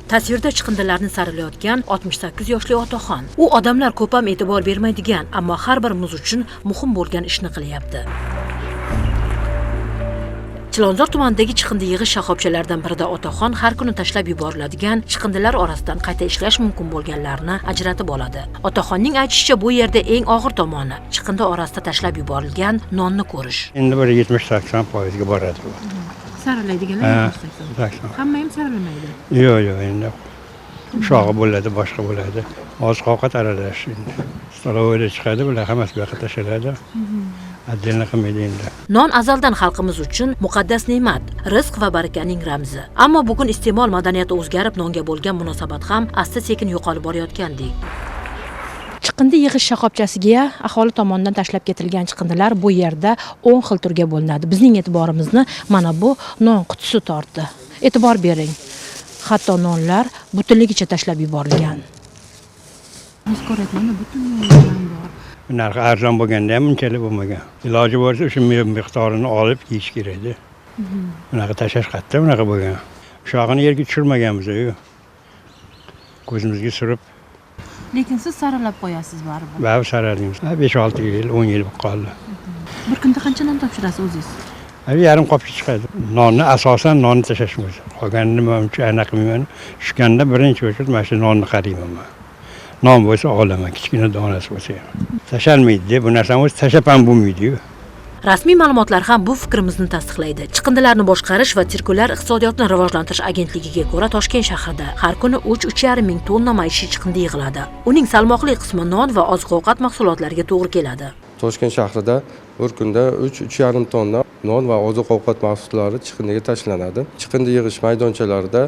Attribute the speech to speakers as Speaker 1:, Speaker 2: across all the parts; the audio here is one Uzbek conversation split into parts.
Speaker 1: Tasvirda chiqindilarni saralayotgan 68 yoshli otaxon. U odamlar ko'p ham e'tibor bermaydigan, ammo har birimiz uchun muhim bo'lgan ishni qilyapti. Chilonzor tumanidagi chiqindi yig'ish shoxobchalaridan birida otaxon har kuni tashlab yuboriladigan chiqindilar orasidan qayta ishlash mumkin bo'lganlarini ajratib oladi. Otaxonning aytishicha, bu yerda eng og'ir tomoni chiqindi orasida tashlab yuborilgan nonni ko'rish.
Speaker 2: Endi bir 70-80%ga boradi bu.
Speaker 3: Saralaydiganlar
Speaker 2: Ha,
Speaker 3: 70-80.
Speaker 2: 80.
Speaker 3: Hamma ham saralamaydi.
Speaker 2: Yo'q, endi ushog'i bo'ladi, boshqa bo'ladi. Oziq ovqat aralash endi. Столовой da chiqadi, bular hammasi bu yoqqa tashlanadi. Отдельно qilmaydi endi.
Speaker 1: Non azaldan xalqimiz uchun muqaddas ne'mat, rizq va barakaning ramzi. Ammo bugun iste'mol madaniyati o'zgarib, nonga bo'lgan munosabat ham asta-sekin yo'qolib borayotgandek.
Speaker 3: Chiqindi yig'ish shoxobchasiga aholi tomonidan tashlab ketilgan chiqindilar bu yerda 10 xil turga bo'linadi. Bizning e'tiborimizni mana bu non qutisi tortdi. E'tibor bering. Hatto nonlar butunligicha tashlab yuborilgan. Ko'ryapman, butun nonlar bor.
Speaker 2: Narxi arzon bo'lganda ham unchalik bo'lmagan. Iloji bo'lsa, o'sha miqdorini olib yeyish kerakda. Bunaqa tashlash qayerda bunaqa bo'lgan. Ushog'ini yerga tushirmaganmiz, yo'q. Ko'zimizga surib
Speaker 3: Lekin siz saralab qo'yasiz baribir.
Speaker 2: Baribir saralaymiz. 5-6 yil, 10 yil bo'lib qoldi.
Speaker 3: Bir kunda qancha non topshirasiz o'zingiz?
Speaker 2: Yarim qopcha chiqadi. Nonni, asosan nonni tashlashimiz. Qolganini nima uncha anaqa qilmayman. Tushganda birinchi o'chib mana shu nonni qarayman man. Non bo'lsa olaman, kichkina donasi bo'lsa ham. Tashalmaydi, bu narsani o'zi tashlab ham bo'lmaydi-yu.
Speaker 1: Rasmiy ma'lumotlar ham bu fikrimizni tasdiqlaydi. Chiqindilarni boshqarish va sirkulyar iqtisodiyotni rivojlantirish agentligiga ko'ra, Toshkent shahrida har kuni 3-3,5 ming tonna maishiy chiqindi yig'iladi. Uning salmoqli qismi non va oziq-ovqat mahsulotlariga to'g'ri keladi.
Speaker 4: Toshkent shahrida bir kunda 3-3,5 tonna non va oziq ovqat mahsulotlari chiqindiga tashlanadi. Chiqindi yig'ish maydonchalarida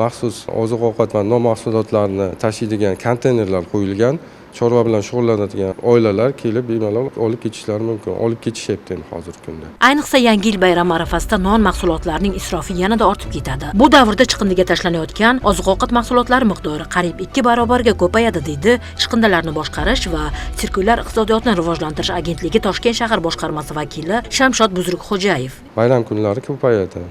Speaker 4: maxsus oziq ovqat va non mahsulotlarini tashiydigan konteynerlar qo'yilgan. Chorva bilan shug'ullanadigan oilalar kelib bemalol olib ketishlari mumkin. Olib ketishyapti endi hozirgi kunda.
Speaker 1: Ayniqsa Yangi yil bayrami arafasida non mahsulotlarining isrofi yanada ortib ketadi. Bu davrda chiqindiga tashlanayotgan oziq-ovqat mahsulotlari miqdori qariyb 2 barobarga ko'payadi, deydi Chiqindilarni boshqarish va sirkulyar iqtisodiyotni rivojlantirish agentligi Toshkent shahar boshqarmasi vakili Shamshod Buzrukxo'jayev.
Speaker 4: Bayram kunlari ko'payadi.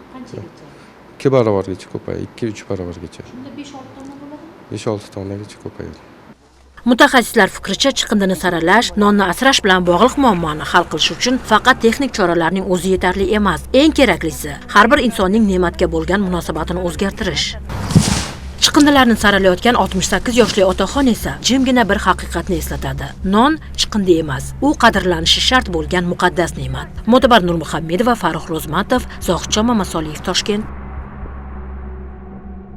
Speaker 4: 2 barobargacha ko'payadi, 2-3 barobargacha.
Speaker 3: Shunda 5-6 tonna bo'ladimi?
Speaker 4: 5-6 tonnagacha ko'payadi.
Speaker 1: Mutaxassislar fikricha, chiqindini saralash, nonni asrash bilan bog'liq muammoni hal qilish uchun faqat texnik choralarning o'zi yetarli emas. Eng keraklisi, har bir insonning ne'matga bo'lgan munosabatini o'zgartirish. Chiqindilarni saralayotgan 68 yoshli otaxon esa jimgina bir haqiqatni eslatadi. Non chiqindi emas, u qadrlanishi shart bo'lgan muqaddas ne'mat. Mo'tabar Nurmuhammedova, Farruh Ro'zmatov, Zohidjon Mamasoliyev, Toshkent.